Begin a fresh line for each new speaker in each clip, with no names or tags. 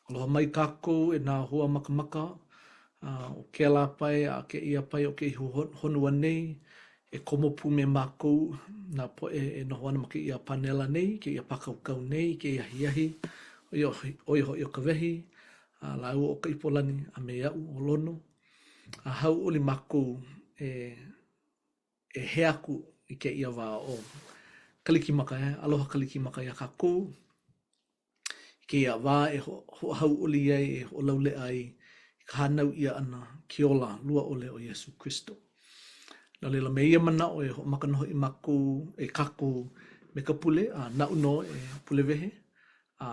Aloha mai kākou e nā hoa makamaka o kēlā pae a kēia pae o kēia honua nei e komo pū me mākou nā poʻe e noho ana ma kēia pānela nei, kēia pākaukau nei, kēia ahiahi, ʻo ia ʻo ia hoʻi ʻo Kawehi a lāua ʻo Kaipolani a me aʻu ʻo Lono. A hauʻoli mākou e e hea aku i kēia wā o Kalikimaka, e aloha Kalikimaka iā kākou. I kēia wā e hoʻohauʻoli ai, e hoʻolauleʻa ai i ka hānau ʻia ʻana, ke ola lua ʻole o Iesū Kristo. No laila, me ia manaʻo e hoʻomaka nō hoʻi mākou, e kākou me ka pule, a naʻu nō e pule wehe, a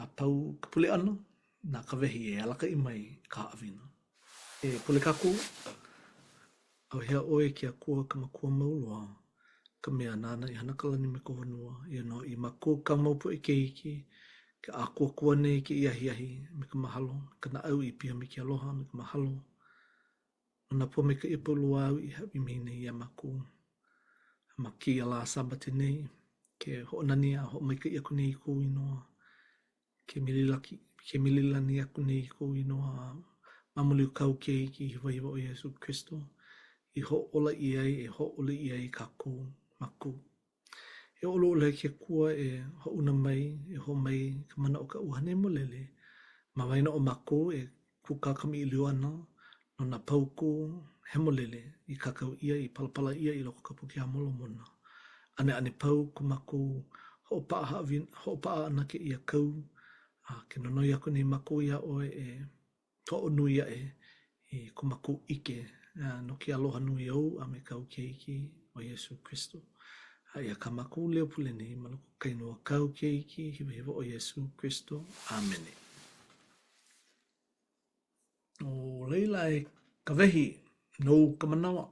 a pau ka pule ʻana, na Kawehi e alakaʻi mai i ka haʻawina. E pule kākou. ʻAuhea ʻoe e ke Akua ka Makua mau loa, ka mea nāna i hana ka lani me ka honua, eia nō hoʻi mākou kāu mau poʻe keiki, ke ʻākoakoa nei i kēia ahiahi me ka mahalo, me ka naʻau i piha me ke aloha, me ka mahalo no nā pōmaikaʻi a pau loa āu i hāʻawi mai nei iā mākou. A ma kēia lā Sābati nei, ke hoʻonani a hoʻomaikaʻi aku nei i kou inoa, Ke mililaki, ke mililani aku nei i kou inoa a ma muli o kāu keiki hiwahiwa ʻo Iesū Kristo i hoʻōla ʻia ai, e hōʻole ʻia ai kākou, mākou. E ʻoluʻolu e ke Akua e hoʻouna mai, e hō mai i ka mana o ka ʻUhane Hemolele ma waena o mākou e kūkā kamaʻilio ana no nā paukū hemolele i kākau ʻia, i palapala ʻia i loko o ka Puke a Molomona. ʻAneʻane pau ko mākou hoʻopaʻa haʻawina, hoʻopaʻa ʻana kēia kau, a ke nonoi aku nei mākou iā ʻoe e hoʻonui aʻe i ko mākou ʻike no ke aloha nui ou a me kāu Keiki ʻo Iesū Kristo. A eia kā mākou leo pule nei ma loko o ka inoa o kāu Keiki hiwahiwa ʻo Iesū Kristo. ʻĀmene. No laila e Kawehi, nou ka manawa.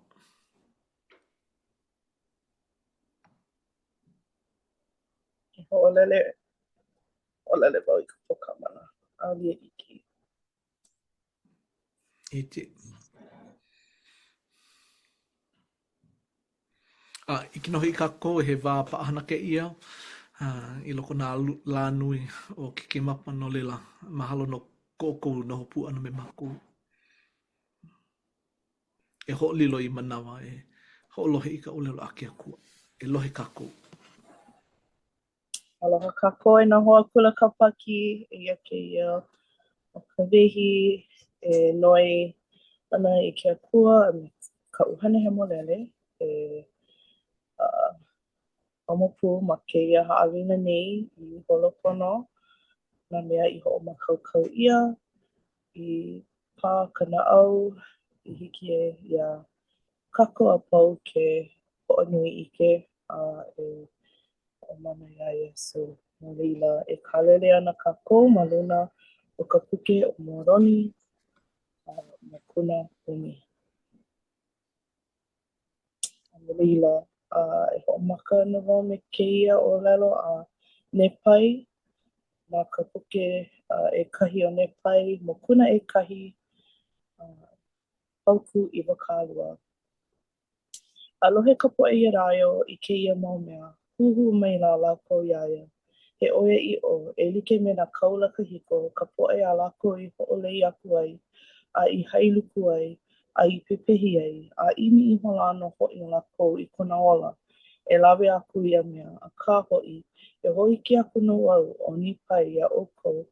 E hoʻolele, hoʻolele wau i ka pōkamana. ʻAʻole e iki.
Hiki. A ʻike nō hoʻi kākou he wā paʻahana kēia i loko o nā lā nui o Kēkēmapa, no laila, mahalo no ko ʻoukou noho pū ʻana me mākou. E hoʻolilo i manawa e hoʻolohe i ka ʻōlelo a ke Akua. E lohe kākou.
Aloha kākou e nā hoa kula Kāpaki, eia kēia ʻo Kawehi e noi ana i ke Akua a me ka ʻUhane Hemolele e uh, komo pū ma kēia haʻawina nei i holo pono nā mea i hoʻomākaukau ʻia, i pā ka naʻau, i hiki iā kākou a pau ke hoʻonui ʻike a e hoʻomana iā Iesū. No laila, e kālele ana kākou ma luna o ka puke ʻo Moroni a mokuna ʻumi. A no laila, a e hoʻomaka ana wau me kēia ʻōlelo a Nepai ma ka puke ʻekahi o Nepai, mokuna ʻekahi, paukū 20. A lohe ka poʻe Iudaio i kēia mau mea, huhū maila lākou iā ia. He ʻoiaʻiʻo, e like me nā kāula kahiko, ka poʻe a lākou i hoʻolei aku ai, a i hailuku ai, a i pepehi ai, a ʻimi ihola nō hoʻi lākou i kona ola, e lawe aku ia mea, akā hoʻi, e hōʻike aku nō au, ʻo Nepai, iā ʻoukou,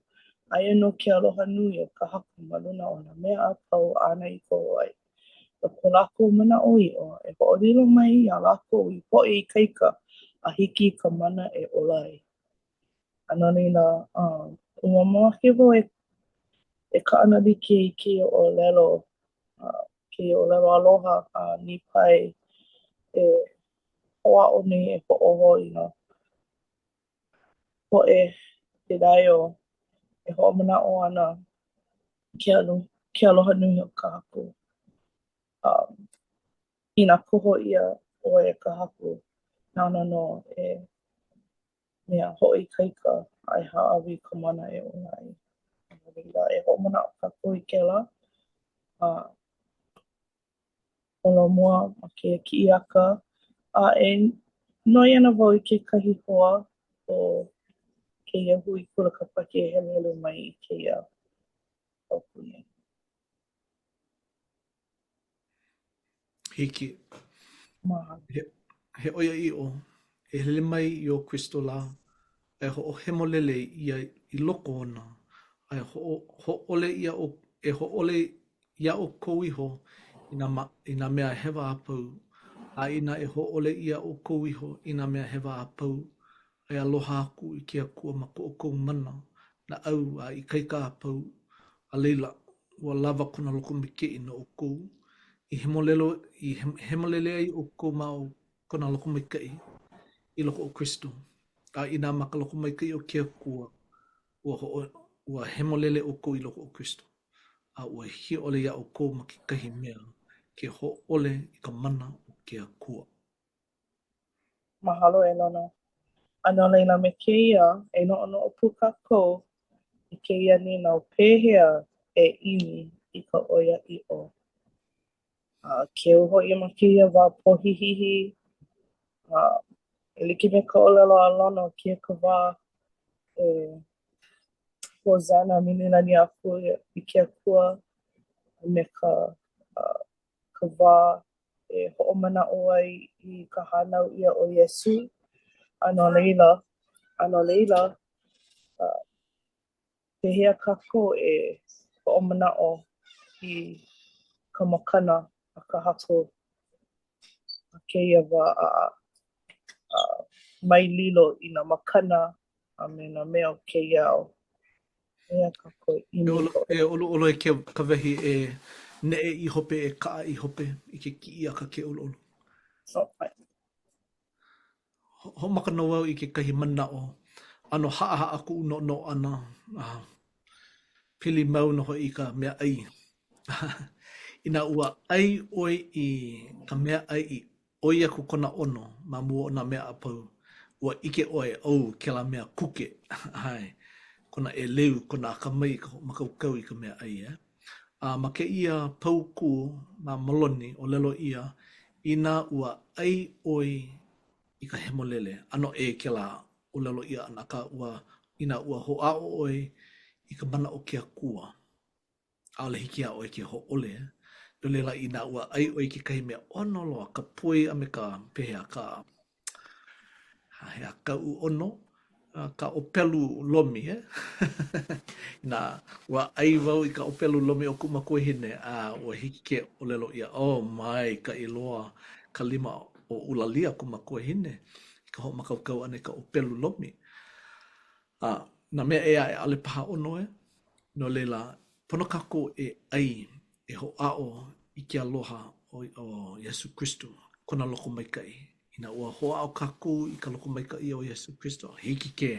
aia nō ke aloha nui o ka Haku ma luna o nā mea a pau āna i koho ai. No ko lākou manaʻoʻiʻo, e hoʻolilo mai iā lākou i poʻe ikaika a hiki i ka mana e ola ai. A no laila, um, ua mamake wau e, e kaʻanalike i kēia ʻōlelo, uh, kēia ʻōlelo aloha a Nepai e hoʻāʻo nei e hoʻōho i nā poʻe Iudaio e hoʻomanaʻo ana ke alo, ke aloha nui o ka Haku. Um, inā koho ʻia ʻoe e ka Haku, nāna nō e mea hoʻoikaika a e hāʻawi i ka mana e ola ai. No laila, e hoʻomanaʻo kākou i kēlā. A holomua ma kēia kiʻiaka. A e noi ana wau i kekahi hoa o. kēia hui kula kāpaki e heluhelu mai i kēia paukū nei.
Hiki.
Mahalo.
He, he ʻoiaʻiʻo, e hele mai i o Kristo lā, a e hoʻohemolele ia i loko ona, a e hoʻo, hōʻole ia o, e hōʻole iā ʻoukou iho i nā, i nā mea hewa a pau, a inā e hōʻole ʻia ʻoukou iho i nā mea hewa a pau, a e aloha aku i ke Akua ma ko ʻoukou mana, naʻau a ikaika a pau, a laila, ua lawa kona lokomaikaʻi no ʻoukou, i hemolelo, i hemolele ai ʻoukou ma o kona lokomaikaʻi i loko o Kristo. A inā ma ka lokomaikaʻi o ke Akua, ua hoʻo, ua hemolele ʻoukou i loko o Kristo, a ua hiki ʻole iā ʻoukou ma kekahi mea ke hōʻole i ka mana o ke Akua.
Mahalo e Lono. A no laila me kēia, e noʻonoʻo pū kākou i kēia nīnau pehea e ʻimi i ka ʻoiaʻiʻo. A keu hoʻi ma kēia wā pohihihi, a e like me ka ʻōlelo a Lono, kēia ka wā e Hosanna mililani aku i ke Akua a me ka, ka wā e hoʻomanaʻo ai i ka hānau ʻia o Iesū. A no laila, a no laila, pehea kākou e hoʻomanaʻo i ka makana a ka Haku ma kēia wā a, a mai lilo i nā makana a me nā mea o kēia ao? Pehea kākou e ʻimi i ka
E ʻoluʻolu e ke Kawehi e neʻe i hope e kaʻa i hope i ke kiʻi a ka ke ʻoluʻolu.
Oh, ʻae.
Hoʻomaka nō au i kekahi manaʻo ʻano haʻahaʻa kuʻu noʻonoʻo ʻana a pili mau nō hoʻi i ka meaʻai. Inā ua ʻai ʻoe i ka meaʻai i ʻoi aku kona ʻono ma mua o nā mea a pau, ua ʻike ʻoe, oh, kēlā mea kuke, ʻae, kona ʻeleu, kona akamai i ka hoʻomākaukau i ka meaʻai, eh? A ma kēia paukū ma Moloni, ʻōlelo ʻia, inā ua ʻai ʻoe i ka hemolele, ʻano ʻē kēlā ʻōlelo ʻia ʻana, akā ua, inā ua hoʻāʻo ʻoe i ka mana o ke Akua, ʻaʻole hiki iā ʻoe ke hōʻole. No laila, inā ua ʻai ʻoe i kekahi mea ʻono loa, ka poi a me ka, pehea, ka, he aha kaʻu ʻono, ka ʻōpelu lomi, eh? Inā ua ʻai wau i ka ʻōpelu lomi o kuʻu makuahine, a ua hiki ke ʻōlelo ʻia, oh, maikaʻi loa ka lima o ʻUlalia kuʻu makuahine i ka hoʻomākaukau ʻana i ka ʻōpelu lomi. A nā mea ʻē aʻe ʻaʻole paha ʻono e. No laila, pono kākou e ʻai, e hoʻāʻo i ke aloha o, o Iesū Kristo, kona lokomaikaʻi. Inā ua hoʻāʻo kākou i ka lokomaikaʻi o Iesū Kristo, hiki ke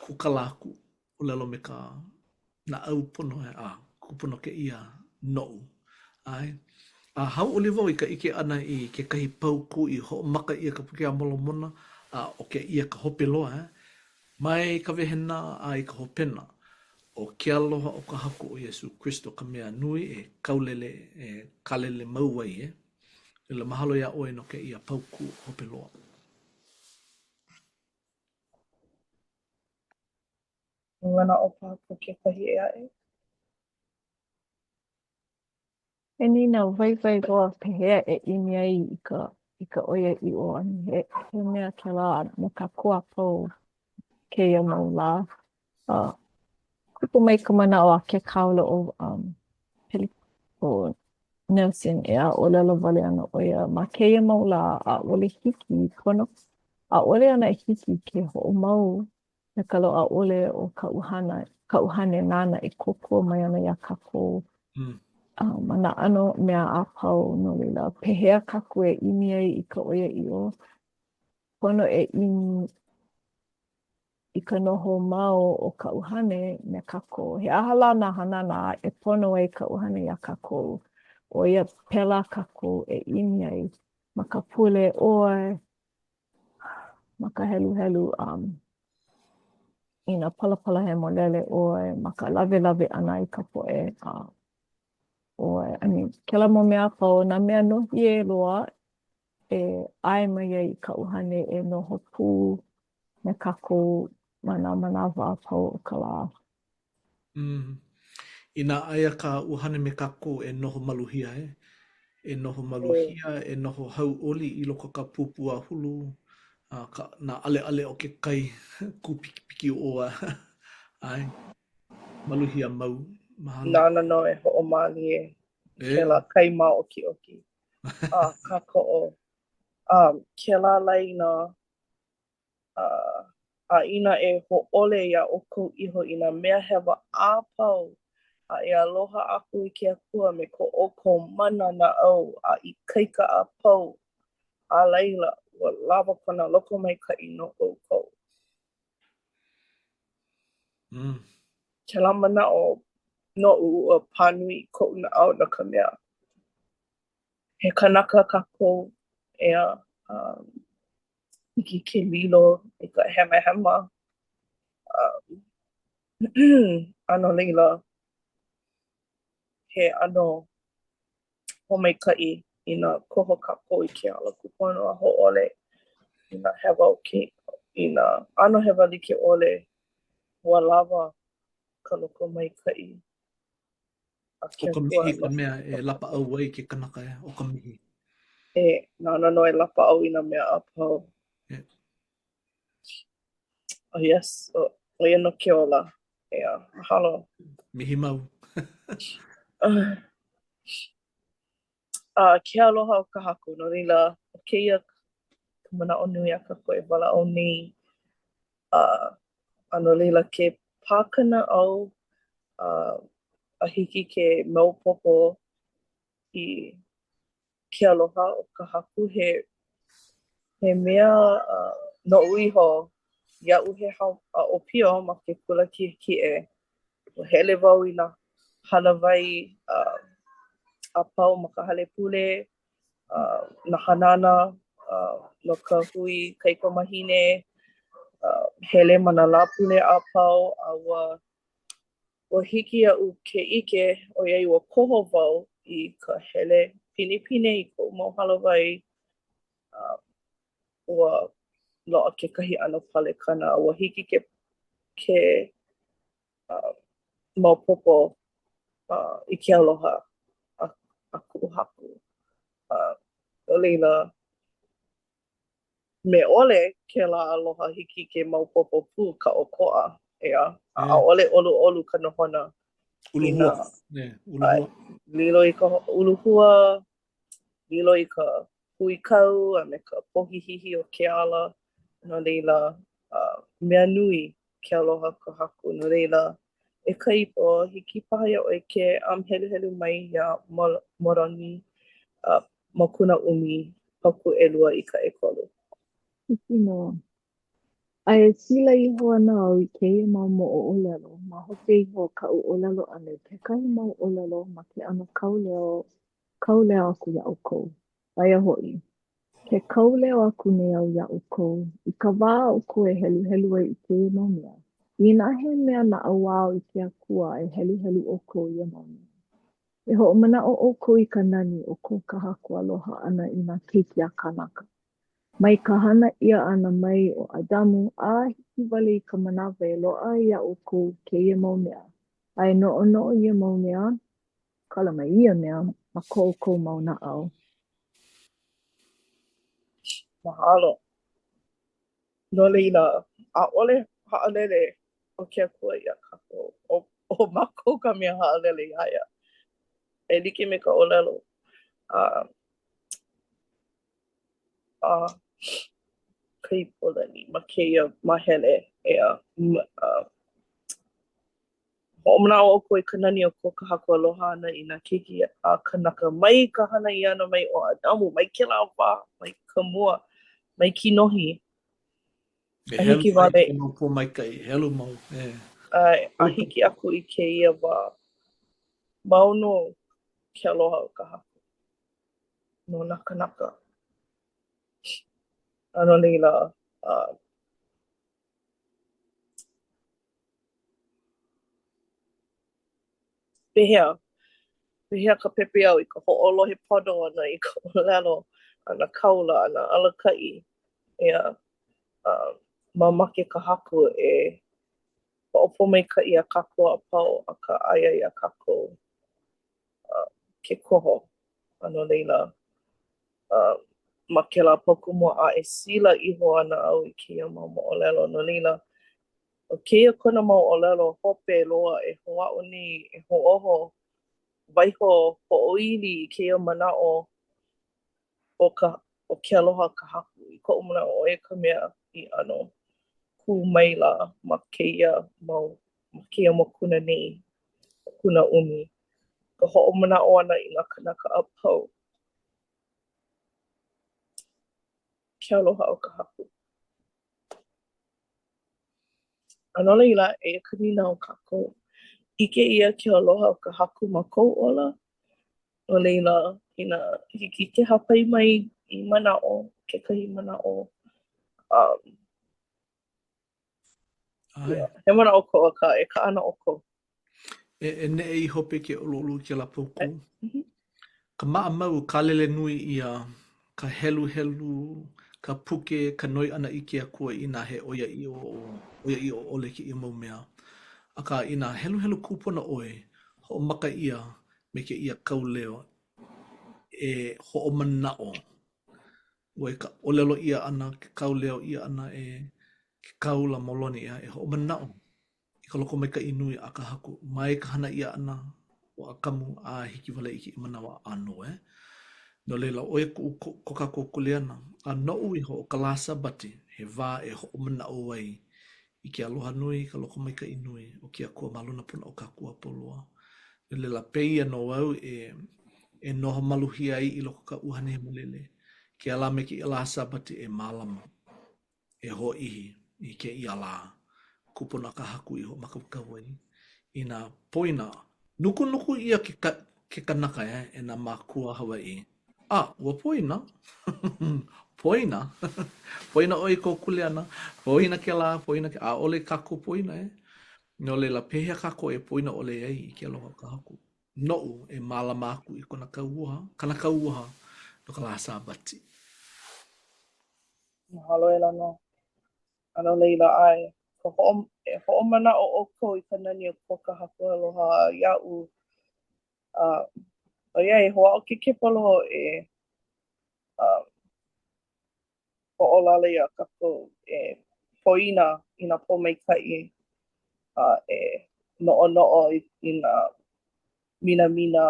kūkala aku, ʻōlelo me ka naʻau pono, a kūpono kēia noʻu. ʻAe. A hauʻoli wau i ka ʻike ʻana i kekahi paukū i hoʻomaka ʻia ka Puke a Molomona, a ʻo kēia ka hope loa, eh? Mai ka wehena a i ka hopena, ʻo ke aloha o ka Haku ʻo Iesū Kristo ka mea nui e kaulele, e kālele mau ai, eh? No laila, mahalo iā ʻoe no kēia paukū hope loa.
He manaʻo paha ko kekahi ʻē aʻe?
He nīnau waiwai loa pehea e ʻimi ai i ka i ka ʻoiaʻiʻo a he, he mea kēlā no kākou a pau kēia mau lā. Uh, kupu mai ka manaʻo a ke kāula ʻo um, Pili, ʻo Nelson ʻeā, ʻōlelo wale ana ʻo ia ma kēia mau lā ʻaʻole hiki pono ʻaʻole ana hiki ke hoʻomau me ka loaʻa ʻole o ka ʻuhana, ka ʻuhane nāna e kōkua mai ana iā kākou mm. uh, ma nā ʻano mea a pau. No laila, pehea kākou e ʻimi ai i ka ʻoiaʻiʻo? Pono e ʻimi i ka noho mau o ka ʻuhane me kākou. He aha lā nā hanana e pono ai ka ʻuhane iā kākou? ʻO ia pēlā kākou e ʻimi ai ma ka pule ʻoe, ma ka heluhelu um, i nā palapala hemolele ʻoe, ma ka lawelawe ʻana i ka poʻe uh, ʻoe. I mean, kēlā mau mea a pau, nā mea nōhie loa e ʻae mai ai ka ʻuhane e noho pū me kākou. Ma nā manawa a pau o ka lā.
Mm. Inā aia ka ʻUhane me kākou e noho maluhia, e. E noho maluhia, e noho hauʻoli i loko o ka pūpū āhulu, a ka, nā ʻaleʻale o ke kai kūpikipikiʻō a ʻae. Maluhia mau.
Mahalo. Nāna nō e hoʻomālie i kēlā kai māʻokiʻoki a kākoʻo. Um, kēlā laina Uh, a inā e hōʻole iā ʻoukou iho i nā mea hewa a pau, a e aloha aku i ke Akua me ko ʻoukou mana naʻau a ikaika a pau, a laila, ua lawa kona lokomaikaʻi no ʻoukou.
Mm.
Kēlā manaʻo noʻu ua pā nui i koʻu naʻau no ka mea, he kanaka kākou, ʻeā, um, hiki ke lilo i ka hemahema. Um, a no laila, he ʻano pōmaikaʻi inā koho kākou i ke ala kūpono a hōʻole i nā hewa o ke, i nā ʻano hewa like ʻole, ua lawa ka lokomaikaʻi
a ke ʻO ka mihi ka mea e lapaʻau ai ke kanaka, ʻo ka mihi.
E, nāna nō e lapaʻau i nā mea a pau.
Yeah.
Oh, yes, ʻo, ʻo ia nō ke ola. ʻEā, mahalo.
Mihi mau.
A ke aloha o ka Haku, no laila, ʻo kēia ka manaʻo nui a kākou e walaʻau nei. A, a no laila, ke pā ka naʻau, a, a hiki ke maopopo i ke aloha o ka Haku, he, he mea uh, noʻu iho, iaʻu he hau, a ʻōpio ma ke kula kiʻekiʻe, ua hele wau i nā hālāwai uh, a pau ma ka hale pule, uh, nā hanana uh, no ka hui kaikamahine, uh, hele ma nā Lāpule a pau, a ua ua hiki iaʻu ke ʻike, ʻoiai ua koho wau i ka hele pinepine i koʻu mau hālāwai, uh, ua loaʻa kekahi ʻano palekana, ua hiki ke ke uh, maopopo uh, i ke aloha a, a kuʻu haku. Uh, no laila, me ʻole kēlā aloha hiki ke maopopo pū ka ʻokoʻa, ʻeā? A ʻaʻole ʻoluʻolu ka nohona.
Uluhua. Yeah, uluhua.
Lilo i ka uluhua, lilo i ka huikau a me ka pohihihi o ke ala. No laila, uh, mea nui ke aloha o ka Haku. No laila, e ka ipo, hiki paha iā ʻoe ke um, heluhelu mai iā Moroni uh, mokuna ʻumi, paukū ʻelua i ka ʻekolu.
Hiki nō. A e sila iho ana au i kēia mau moʻoʻōlelo ma hope iho o kaʻu ʻōlelo ʻana i kekahi mau ʻōlelo ma ke ʻano kauleo, kauleo aku iā ʻoukou. Aia hoʻi, ke kauleo aku nei au iā ʻoukou, i ka wā a ʻoukou e heluhelu ai i kēia mau mea, inā he mea naʻauao i ke Akua e heluhelu ʻoukou ia mau mea. E hoʻomanaʻo ʻoukou i ka nani o ko ka Haku aloha ʻana i nā keiki a kānaka. Mai ka hana ʻia ʻana mai o ʻAdamu a hiki wale i ka manawa e loaʻa ai iā ʻoukou kēia mau mea, a e noʻonoʻo ia mau mea, kala mai ia mea ma ko ʻoukou mau naʻau.
Mahalo. No laila, ʻaʻole haʻalele ʻo ke Akua iā kākou. ʻO, ʻo mākou ka mea haʻalele iā ia. E like me ka ʻōlelo a, a Kaipolani ma kēia māhele, ʻeā, a, Hoʻomanaʻo ʻoukou i ka nani o ko ka Haku aloha ʻana i nā keiki a kānaka mai ka hana ʻia ʻana mai o ʻAdamu, mai kēlā wā, mai ka mua, mai kinohi.
A hiki wale. E mau pōmaikaʻi, helu mau, e.
ʻAe, a hiki aku i kēia wā, mau nō ke aloha o ka Haku no nā kānaka. A no laila, uh, Pehea? Pehea ka pepeiao i ka hoʻolohe pono ʻana i ka ʻōlelo a nā kāula, a nā alakaʻi, ʻeā? Mamake ka Haku e hoʻopōmaikaʻi iā kākou a pau, akā aia iā kākou ke koho. A no laila, ma kēlā paukū mua aʻe, sila iho ana au i kēia mau moʻolelo. No laila, ʻo kēia kona mau ʻōlelo hope loa e hoʻāʻo nei e hoʻōho, waiho hoʻoili i kēia manaʻo o ka ʻo ke aloha o ka Haku. I koʻu manaʻo, ʻo ia ka mea i ʻano kū maila ma kēia mau, ma kēia mokuna nei, mokuna ʻumi, ka hoʻomanaʻo ʻana i nā kānaka a pau. Ke aloha o ka Haku. A no laila, eia ka nīnau o kākou. ʻIke ʻia ke aloha o ka Haku ma kou ola? No laila, inā hiki ke hāpai mai i manaʻo, kekahi manaʻo, um,
ʻAe.
He manaʻo koʻu, akā e kaʻana ʻoukou.
E, e neʻe i hope ke ʻoluʻolu i kēlā paukū.
Mm -hmm.
Ka maʻamau, kālele nui ʻia ka heluhelu, ka puke, ka noi ʻana i ke Akua inā he ʻoiaʻiʻo ʻoiaʻiʻo ʻole kēia mau mea. Akā, inā heluhelu kūpono ʻoe, hoʻomaka ʻia me kēia kauleo e hoʻomanaʻo. Ua i ka ʻōlelo ʻia ʻana, ke kauleo ʻia ʻana e ke kāula Moloni, ʻeā, e hoʻomanaʻo i ka lokomaikaʻi nui a ka Haku mai ka hana ʻia ʻana o ʻAkamu a hiki wale i kēia manawa ʻānō, e. No laila, ʻo ia kuʻu, ko, ko kākou kuleana. A noʻu iho, ʻo ka lā Sābati, he wā e hoʻomanaʻo ai i ke aloha nui, i ka lokomaikaʻi nui o ke Akua ma luna pono o kākou a pau loa. No laila, pēia nō au e, e noho maluhia ai i loko o ka ʻUhane Hemolele, kēlā me kēia lā Sābati e mālama, e hōʻihi i kēia lā kūpono a ka Haku i hoʻomākaukau ai i nā poina. Nukunuku ʻia ke, ke kanaka e, e nā mākua Hawaiʻi. A, ua poina. poina. poina ʻoe i kou kuleana. Poina kēlā, poina kēlā. ʻAʻole kākou poina e. No laila, pehea kākou e poina ʻole ai i ke aloha o ka Haku? Noʻu e mālama aku i kona kauoha, kana kauoha no ka lā Sābati.
Mahalo e Lano. A no laila, ʻae, ka hoʻo, e hoʻomanaʻo ʻoukou i ka nani o ko ka Haku aloha iaʻu. A ʻoiai, hoʻāʻo ke kepolo e um, hoʻolale iā kākou e poina i nā pōmaikaʻi a e noʻonoʻo i, i nā minamina,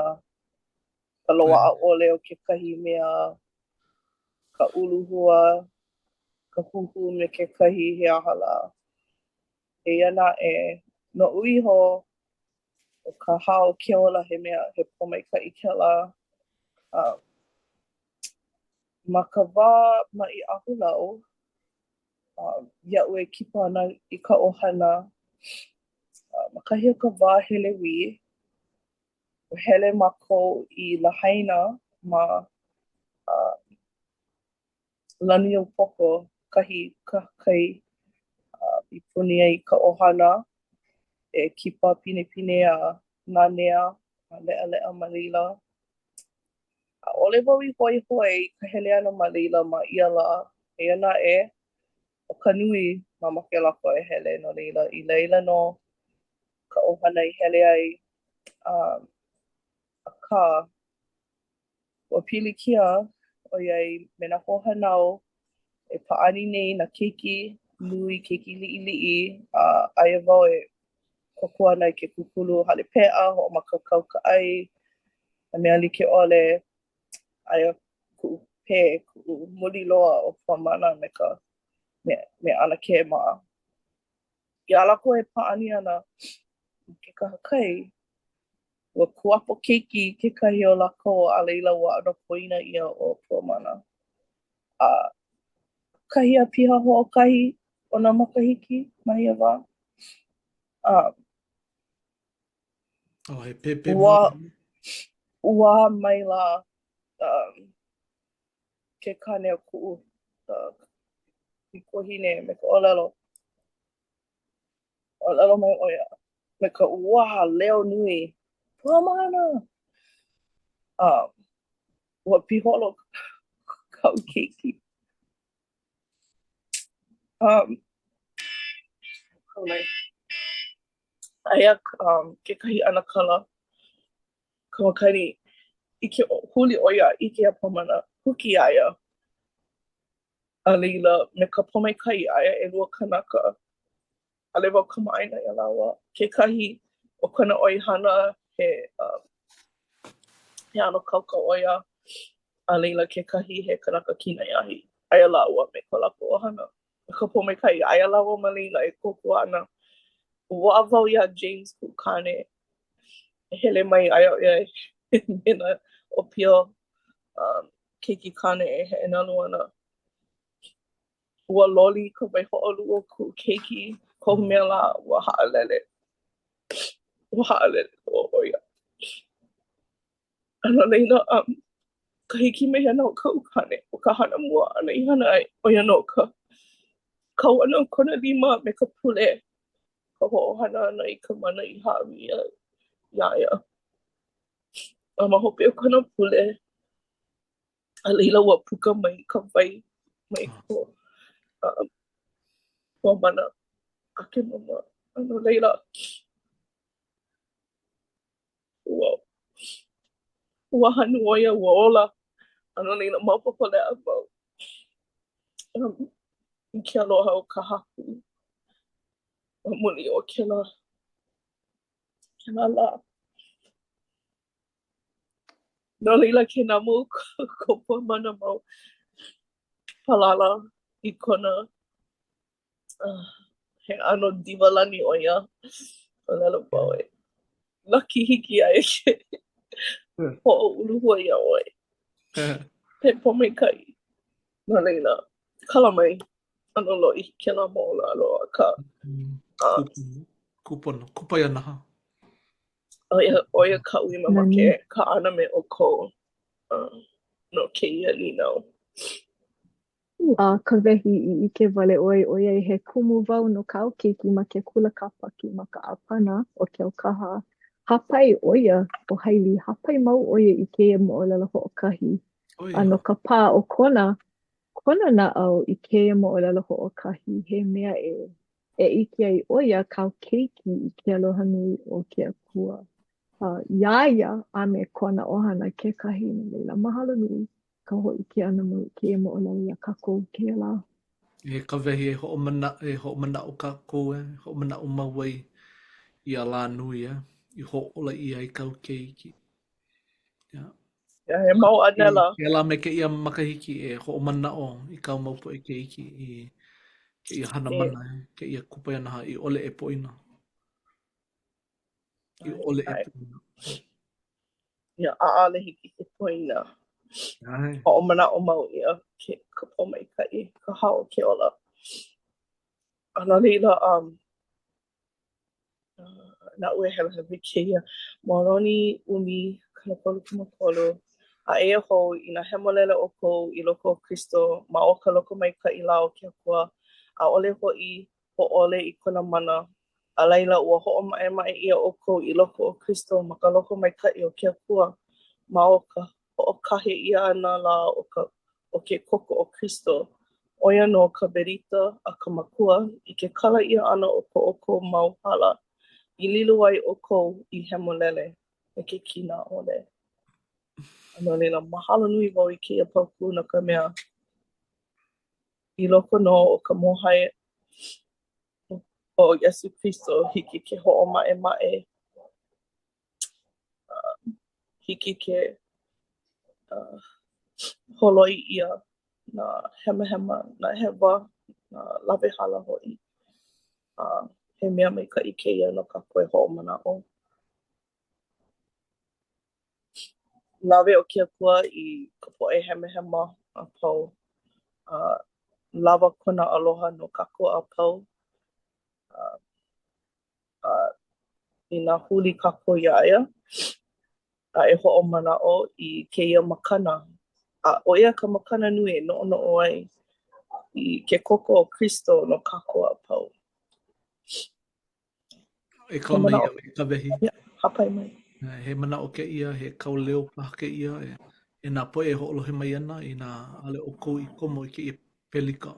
ka loaʻa ʻole o kekahi mea, ka uluhua, ka huhū me kekahi he aha lā. Eia naʻe, noʻu iho, ʻo ka hā o ke ola he mea, he pōmaikaʻi kēlā. Um, ma ka wā maʻi ahulau, um, iaʻu e kipa ana i ka ʻohana, uh, ma kahi o ka wā Helewī, ua hele mākou i Lahaina ma uh, Laniaupoko, kahi kahakai uh, i puni ai ka ʻohana e kipa pinepine a nanea a leʻaleʻa ma laila. ʻAʻole wau i hoihoi i ka hele ʻana ma laila ma ia lā. Eia naʻe, ʻo ka nui, mamake lākou e hele no laila, i laila nō ka ʻohana i hele ai. Um, akā, ua pilikia ʻoiai me nā hoahānau e pāʻani nei nā keiki nui, keiki liʻiliʻi, a aia wau e kōkua ana i ke kūkulu hale peʻa, hoʻomākaukau ka ʻai, nā mea like ʻole. Aia kuʻu pē, kuʻu muli loa ʻo Puamana me ka me, me ʻAnakē mā. Iā lākou e pāʻani ana i ke kahakai, ua kuapo keiki kekahi o lākou a laila ua ʻano poina ʻia ʻo Puamana. A ʻakahi a piha hoʻokahi ona makahiki ma ia wā. Um,
oh, he pēpē
ua, ʻuā maila um, ke kāne o kuʻu uh, kuahine me ka ʻōlelo. ʻŌlelo mai ʻo ia me ka ʻuā leo nui, Puamana! Um, ua piholo kaʻu keiki. Um. Kala mai. Aia um, kekahi ʻanakala ka makani ʻike huli ʻo ia ʻike iā Puamana, huki iā ia. A laila, me ka pōmaikaʻi aia ʻelua kanaka. ʻAʻole wau kamaʻāina iā lāua. Kekahi o kona ʻoihana he um, he ʻano kauka ʻo ia. A laila kekahi he kanaka kinai ahi. Aia lāua me ko lākou ʻohana. Me ka pōmaikaʻi, aia lāua ma laila e kōkua ana. Ua wau iā James kuʻu kāne e hele mai aia ʻo ia me nā ʻōpio um, keiki kāne e heʻenalu ana. Ua loli ka waihoʻoluʻu o kuʻu keiki, kohu mea lā, ua haʻalele. Ua haʻalele loa ʻo ia. A no laila, um, ka hiki mai ʻana o kaʻu kāne, ʻo ka hana mua āna i hana ai, ʻo ia nō ka kau ʻana o kona lima me ka pule, ka hoʻohana ʻana i ka mana i hāʻawi ʻia iā ia. A ma hope o kona pule, a laila ua puka mai ka wai mai ko um, Puamana ʻakemama. A no laila, ua, ua hanu ʻo ia, ua ola. A no laila, maopopo leʻa wau um, i ke aloha o ka Haku ma muli o kēlā, kēlā lā. No laila, ke namu ko Puamana mau palala i kona uh, he ʻano diva lani ʻo ia. ʻŌlelo wau e lucky hiki iā ia ke hoʻouluhua iā ʻoe. He pōmaikaʻi. No laila, kala mai. ʻAno lōʻihi kēlā moʻolelo akā.
Uh, Kūpono, kupaianaha.
ʻO ia, ʻo ia kaʻu i mamake e kaʻana me ʻoukou uh, no kēia nīnau.
A Kawehi i ʻike wale ʻoe ʻoiai he kumu wau no kāu keiki ma ke kula kāpaki ma ka ʻāpana o Keaukaha, hāpai ʻo ia, ʻo Haili, hāpai mau ʻo ia i kēia moʻolelo hoʻokahi. A no ka pā o kona, kona naʻau i kēia moʻolelo hoʻokahi, he mea e e ʻike ai ʻo ia kāu keiki i ke aloha nui o ke Akua uh, iā ia a me kona ʻohana kekahi. No laila, mahalo nui ka hōʻike ʻana mai i kēia moʻolelo iā kākou kēia lā.
E Kawehi, e hoʻomana, e hoʻomanaʻo kākou, e hoʻomanaʻo mau ai ia lā nui, e, i hōʻola ʻia ai kāu keiki. Yeah.
Yeah, he mau ʻānela.
Kēlā me kēia makahiki e hoʻomanaʻo i kāu mau poʻe keiki i kēia hana mana, e, kēia kupaianaha i ʻole e poina. I ʻole e poina.
Yeah, ʻaʻole hiki ke poina.
ʻAe.
Hoʻomanaʻo mau ʻia ke, ka pōmaikaʻi, ka hao o ke ola. A no laila, um, naʻu e heluhelu i kēia Moroni 13, a eia hou, inā hemolele ʻoukou i loko o Kristo ma o ka lokomaikaʻi lā o ke Akua, ʻaʻole hoʻi hōʻole i kona mana, a laila ua hoʻomaʻemaʻe ʻia ʻoukou i loko o Kristo ma ka lokomaikaʻi o ke Akua, ma o ka hoʻokahe ʻia ʻana lā o ka o ke koko o Kristo, ʻo ia nō ka berita a ka Makua, i ke kala ʻia ʻana o ko ʻoukou mau hala, i lilo ai ʻoukou i hemolele me ke kīnā ʻole. A no laila, mahalo nui wau i kēia paukū no ka mea, i loko nō o ka mōhai o Iesū Kristo, hiki ke hoʻomaʻemaʻe uh, hiki ke uh, holoi ʻia nā hemahema, nā hewa, nā lawehala hoʻi. Uh, he mea maikaʻi kēia no kākou e hoʻomanaʻo. Lawe ʻo ke Akua i ka poʻe hemahema a pau. Uh, lawa kona aloha no kākou a pau. Uh, uh, inā huli kākou iā ia, a e hoʻomanaʻo i kēia makana, a ʻo ia ka makana nui e noʻonoʻo ai i ke koko o Kristo no kākou a pau.
E kala mai iaʻu, e Kawehi.
Yeah, hāpai mai.
He manaʻo kēia, he kauleo paha kēia, e, e nā poʻe e hoʻolohe mai ana inā ʻaʻole ʻoukou i komo i kēia pelika.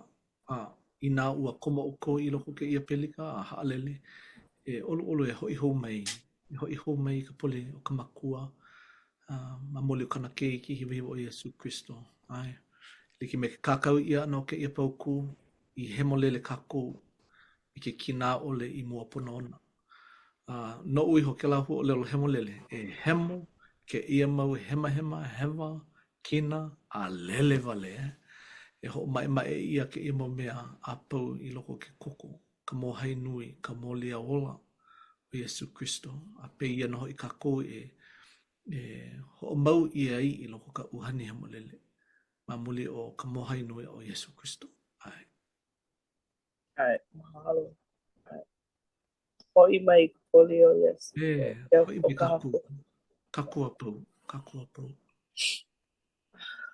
A. Inā ua komo ʻoukou i loko o kēia pelika a haʻalele, e ʻoluʻolu e hoʻi hou mai, e hoʻi hou mai i ka poli o ka Makua a ma muli o kāna Keiki hiwahiwa ʻo Iesū Kristo. ʻAe. Like me ke kākau ʻia ʻana o kēia paukū, i hemolele kākou i ke kīnā ʻole i mua pono ona. A noʻu iho kēlā huaʻōlelo hemolele, e hemo kēia mau hemahema, hewa, kina, a lele wale, e hoʻomaʻemaʻe ʻia kēia mau mea a pau i loko o ke koko, ka mōhai nui, ka mōliaola o Iesū Kristo, a pēia nō hoʻi kākou e e hoʻomau ʻia ai i loko o ka ʻUhane Hemolele ma muli o ka mōhai nui o Iesū Kristo. ʻAe.
ʻAe, mahalo. ʻAe. Hoʻi mai i ka poli o Iesū.
E, hoʻi mai kākou. Kākou a pau, kākou a pau.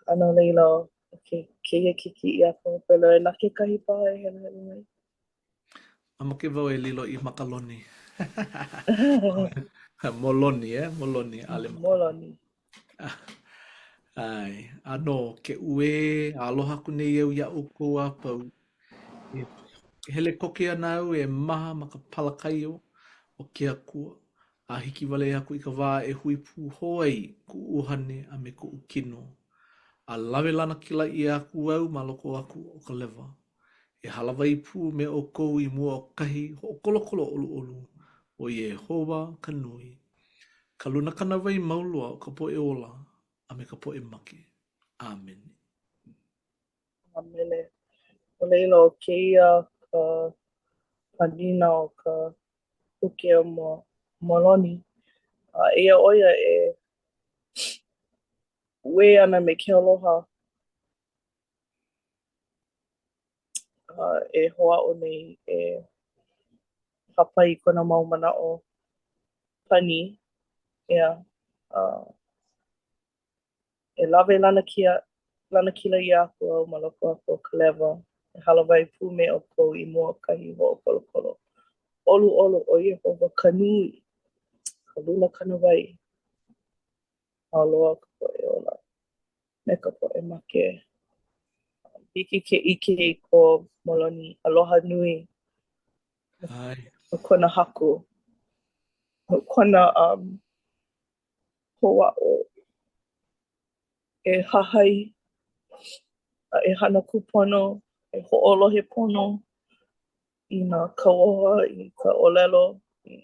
A no laila, ʻo ke, kēia ke kēia ka hope loa, na kekahi paha e heluhelu mai.
Mamake wau e lilo i makaloni. Moloni, eh? Moloni, ʻaʻole
Moloni.
ʻAe, ʻānō, ke uē a aloha aku nei au iā ʻoukou a pau. E hele koke ana au e maha ma ka palakaio o ke Akua, a hiki wale aku i ka wā e hui pū hou ai kuʻu ʻuhane a me kuʻu kino, a lawe lanakila ʻia aku au ma loko aku o ka lewa. E hālāwai pū me ʻoukou i mua o kahi hoʻokolokolo ʻoluʻolu o Iēhova ka nui, ka luna kānāwai mau loa o ka poʻe ola a me ka poʻe make. ʻĀmene.
ʻĀmene. No laila, ʻo kēia ka panina o ka puke o Moloni. A eia ʻo ia e uē ana me ke aloha e hoʻāʻo nei e hāpai i kona mau manaʻo pani, ʻeā, e lawe lanakia, lanakila ʻia aku au ma loko aku o ka lewa, e hālāwai pū me ʻoukou i mua o kahi hoʻokolokolo ʻoluʻolu o Iēhova ka nui, ka luna kānāwai mau loa o ka poʻe ola. me ka poʻe make. Hiki ke ʻike i ko Moloni aloha nui no kona haku, no kona um, hoʻāʻo e hahai a e hana kūpono, e hoʻolohe pono i nā kauoha, i ka ʻōlelo, i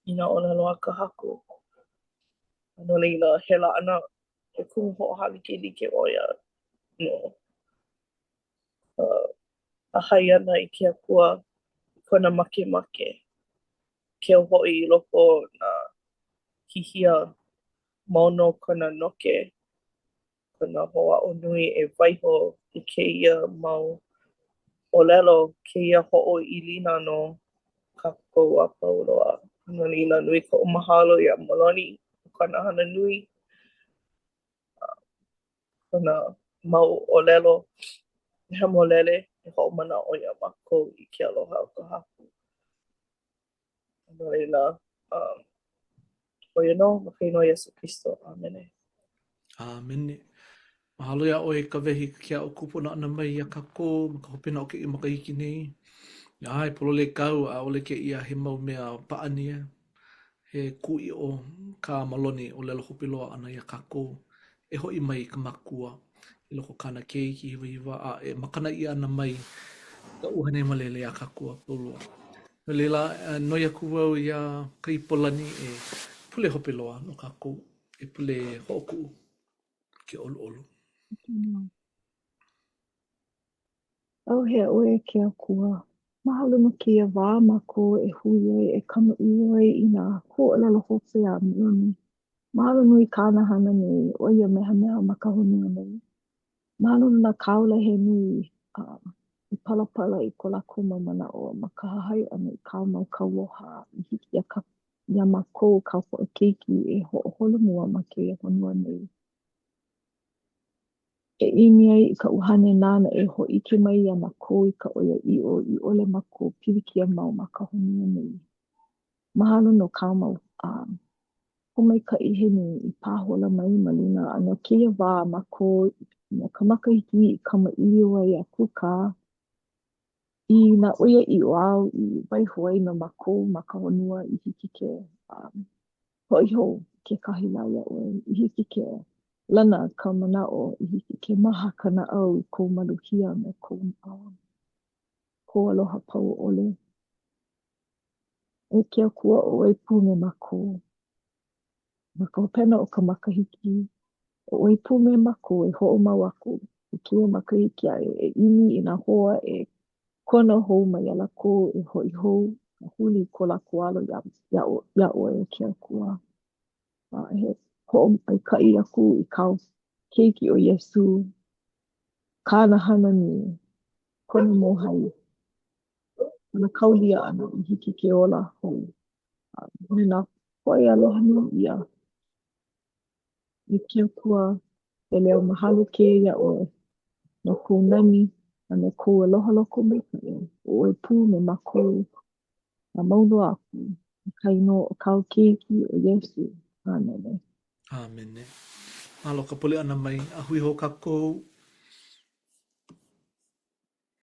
i nā ʻōlelo a ka Haku. A no laila, he laʻana, he kumu hoʻohālikelike ʻo ia no ka hahai ʻana i ke Akua i kona makemake, keu hoʻi i loko o nā hihia mau nō kona noke kona hoʻāʻo nui e waiho i kēia mau ʻōlelo, kēia hoʻoilina no kākou a pau loa. No laila, nui koʻu mahalo iā Moloni no kona hana nui, kona mau ʻōlelo hemolele e hoʻomanaʻo iā mākou i ke aloha o ka Haku. No laila, um, ʻo ia nō, ma ka inoa Iesū Kristo. ʻĀmene.
ʻĀmene. Mahalo iā ʻoe Kawehi i ke aʻo kūpono ʻana mai iā kākou ma ka hopena o kēia makahiki nei. ʻAe, pololei kāu, ʻaʻole kēia he mau mea pāʻani. He kūʻiʻo kā Moloni ʻōlelo hope loa ʻana iā kākou e hoʻi mai i ka Makua i loko o kāna Keiki hiwahiwa a e makana ʻia ana mai ka ʻUhane Hemolele iā kākou a pau loa. No laila, noi aku au iā Kaipolani e pule hope loa no kākou, e pule hoʻokuʻu ke ʻoluʻolu.
ʻAuhea ʻoe e ke Akua, mahalo no kēia wā mākou e hui ai e kamaʻilio ai i nā huaʻōlelo hope a Moloni. Mahalo nui kāna hana nui, ʻo ia mehameha ma ka honua nei. Mahalo no nā kāula he nui a i palapala i ko lākou mau manaʻo ma ka hahai ʻana i kāu mau kauoha i hiki iā ka iā mākou kāu poʻe keiki e hoʻoholomua ma kēia honua nei. E ʻimi ai i ka ʻUhane nāna e hōʻike mai iā mākou i ka ʻoiaʻiʻo i ʻole mākou pilikia mau ma ka honua nei. Mahalo no kāu mau uh, pōmaikaʻi he nui i pāhola mai ma luna a no kēia wā mākou. No ka makahiki i kamaʻilio ai a kūkā i nā ʻoiaʻiʻo āu i waiho ai no mākou ma ka honua i hiki ke um, hoʻi hou kekahi lā iā ʻoe, i hiki ke lana ka manaʻo, i hiki ke maha ka naʻau i kou maluhia me kou, um, kou aloha pau ʻole. E ke Akua ʻo ʻoe pū me mākou. Ma ka hopena o ka makahiki, ʻo ʻoe pū me mākou e hoʻomau aku i kēia makahiki aʻe e ʻimi i nā hoa e kono hou mai iā lākou e hoʻi hou a huli ko lākou alo iā, iā, iā ʻoe e ke Akua. A he hoʻomaikaʻi aku i kāu keiki ʻo Iesū, kāna hana nui, kona mōhai, kona kaulia ʻana i hiki ke ola hou a me nā poʻe aloha nui ʻia. E ke Akua, he leo mahalo kēia iā ʻoe no kou nani a me kou aloha lokomaikaʻi, ʻo ʻoe pū me mākou a mau loa aku. I ka inoa o kāu keiki ʻo Iesū. ʻĀmene.
ʻĀmene. Mahalo ka pule ʻana mai a hui hou kākou.